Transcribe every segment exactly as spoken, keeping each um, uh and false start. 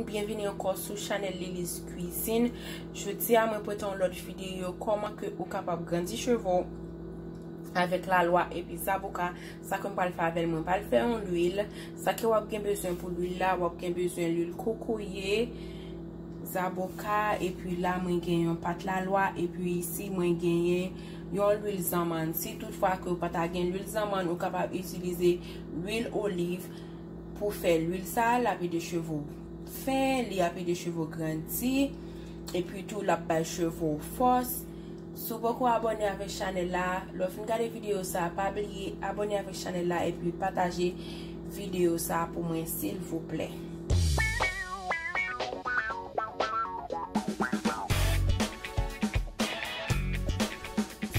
Byenvini ankò sou chanèl Lily's Cuisine. Jodi a, mwen pote yon lòt videyo kòman ke ou kapab grandi cheve w avèk lalwa epi zaboka. Sa ke m pral fè avè l, mwen pral fè yon lwil. Sa ke w ap gen bezwen pou lwil la, w ap gen bezwen lwil kokoye, zaboka, epi la mwen gen yon pat lalwa, epi isi mwen genyen yon lwil zanmann. Si toutfwa ke w pa ta gen lwil zanmann, ou kapab itilize lwil oliv pou fè lwil sa a, l ap ede cheve w fen, li ap ede cheve w grandi, epi tou l ap bay cheve w fòs. Si w poko abòne avèk chanèl la, lè w fin gade videyo sa a, pa bliye abòne avèk chanèl la epi pataje videyo sa a pou mwen, silvouplè.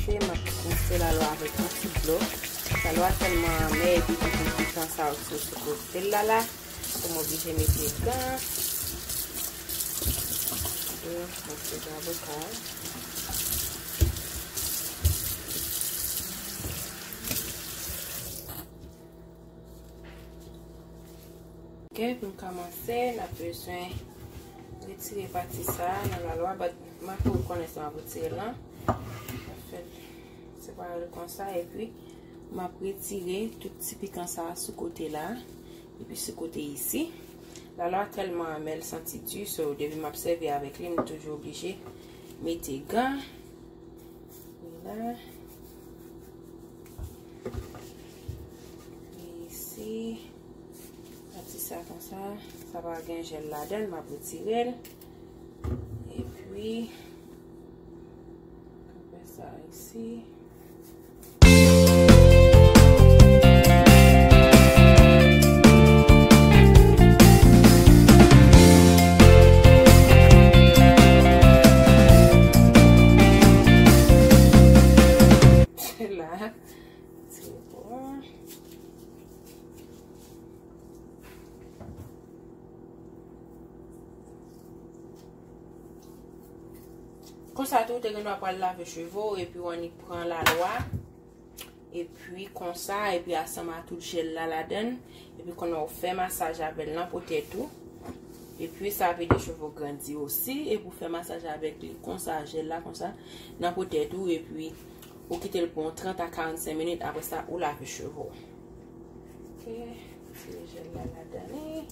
Se m ap konse lalwa avèk yon ti dlo. Lalwa tèlman anmè epi tout pikan sa yo sou, sou kote l la la. Pou m oblije mete gan. Mete zaboka. Ok, pou n kòmanse, n ap bezwen retire pati sa a nan lalwa, but m ap fè w konnen sa m ap retire lan. An fèt, separe l konsa, epi m ap retire tout ti pikan sa a sou kote la, epi sou kote isi. Lalwa tèlman anmè, l santi di, so depi m ap sèvi avèk li, m toujou oblije mete gan. Vwala. Isi, pati sa konsa, sa pa gen jèl ladan l, m ap retire l. Epi, m fè sa isi. La, se bon. Konsa tou, ou te gen dwa pral lave cheve w, epi w annik pran lalwa. Epi konsa, epi asanm a tout jèl la ladan l. Epi kounye a w fè masaj avè l nan po tèt ou. Epi sa ap ede cheve w grandi osi. Epi w fè masaj avèk li konsa, jèl la konsa, nan po tèt ou. Epi ou kite l pou yon trant a karannsenk minit. Apre sa, ou lave cheve w. Ok, retire jèl la ladan li.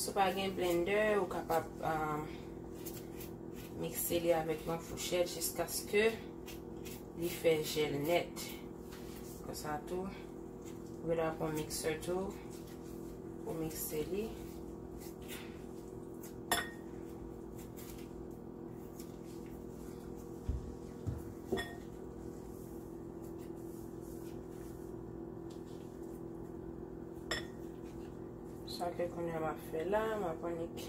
Si w pa gen blender, ou kapab, um, mikse li avèk yon fouchèt jiskaske li fè jèl nèt. Konsa tou, ou gen dwa pran miksè tou pou mikse li. Sa ke kounye a m ap fè la, m ap annik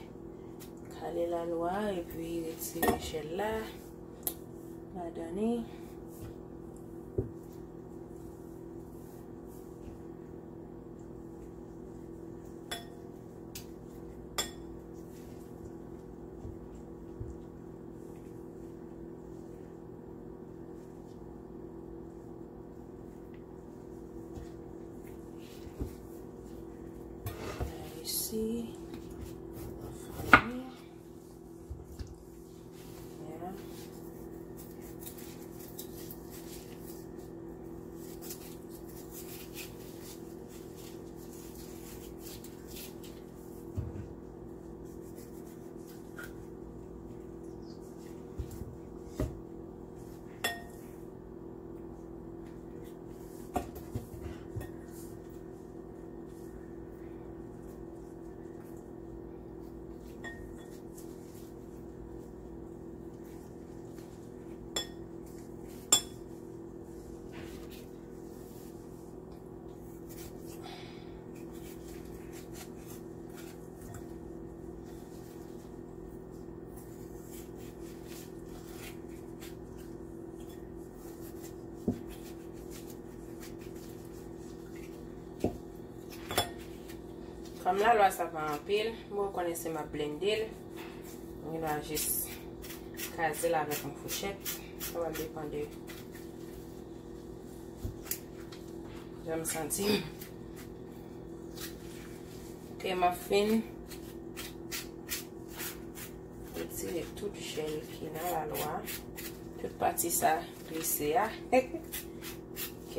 kale lalwa epi retire jèl la ladan li. Isi. Kòm lalwa sa pa anpil, mwen konnen se m ap blende l. M Mwen la jis kraze l avèk yon fouchèt. Sa va depann de jan m santi m. Ok, m ap fin retire tout jèl ki nan lalwa. Tout pati sa glise a. Ok.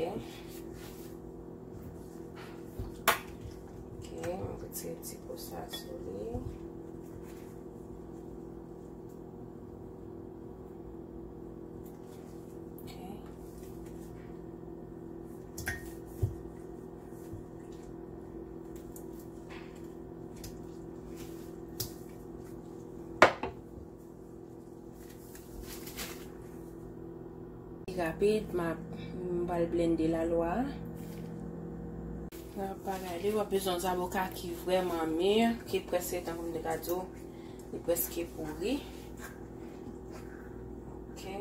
Ok, m retire ti po sa sou li. Ok. Pi rapid, m ap, m pral blende lalwa a. Nan bagay li, w ap bezwen yon zaboka ki vrèman mi, ki prèske tankou m te ka di w, li prèske pouri. Ok. Ok.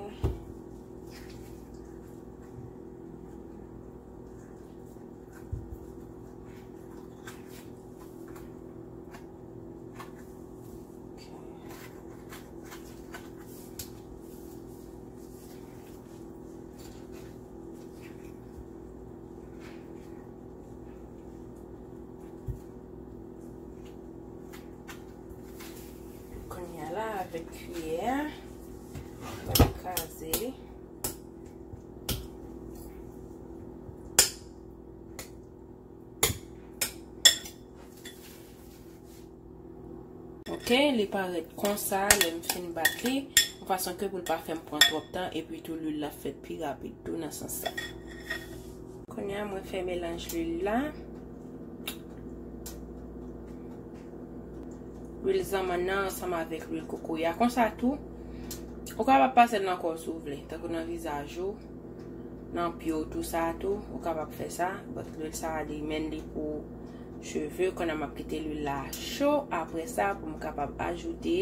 Kounye a la, avèk kiyè a, mwen kraze li. Ok, li parèt konsa lè m fin bat li, yon fason ke pou l pa fè m pran twòp tan, epi tou lwil la fèt pi rapid tou nan sans sa. Kounye a, mwen fè melanj lwil la. Lwil zanmann nan ansanm avèk lwil kokoye a. Konsa tou, ou kapab pase l nan kò w si w vle, tankou nan vizaj ou, nan pye w, tou sa tou, ou kapab fè sa. But lwil sa a, li menm li pou cheve. Kounye a, m ap kite lwil la cho. Apre sa, pou m kapab ajoute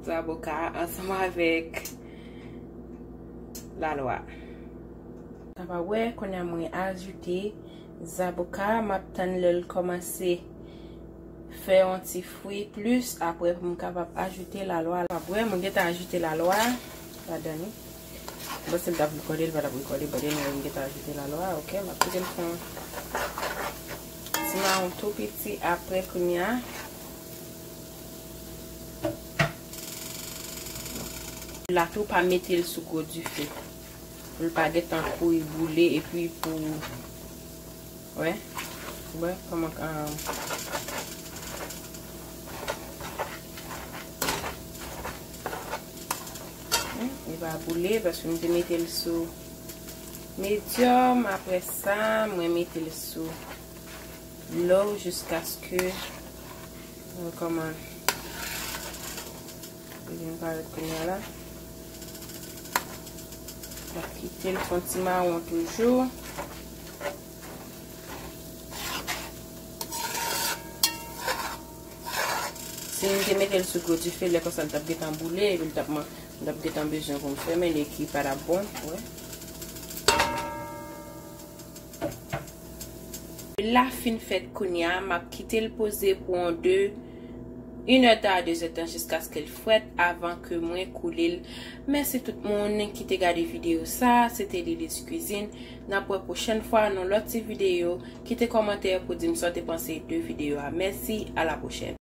zaboka ansanm avèk lalwa. Kapab wè, kounye a mwen ajoute zaboka, m ap tann lè l kòmanse fè yon ti fri plis, apre pou m kapab ajoute lalwa. Apre, mwen gentan ajoute lalwa ladan li. Mwen panse l t ap rekòde, l pa t ap rekòde, but anyway, mwen gentan ajoute lalwa, ok? M ap kite l fè yon ti mawon tou piti, apre kounye a. La tou, pa mete l sou gwo dife. Pou l pa gentan kouri boule, epi pou, wè, wè, kòman, ah, hmm, li pa boule, paske m te mete l sou medium, apre sa, mwen mete l sou low jiskaske, euh, kòman, li vin parèt kounye a la. M ap kite l fè yon ti mawon toujou. Si m te mete l sou gwo dife, lè konsa l t ap gentan boule, epi l t ap man-, m t ap gentan bezwen pou m fèmen li, ki pa t ap bon, wè. Lwil la fin fèt kounye a, m ap kite l poze pou yon de, inèdtan a dezèdtan jiskaske l frèt avan ke mwen koule l. Mèsi tout moun ki te gade videyo sa, se te Lily's Cuisine. N ap wè pwochèn fwa nan lòt ti videyo. Kite kòmantè pou di m sa w te panse de videyo a. Mèsi, a la pwochèn.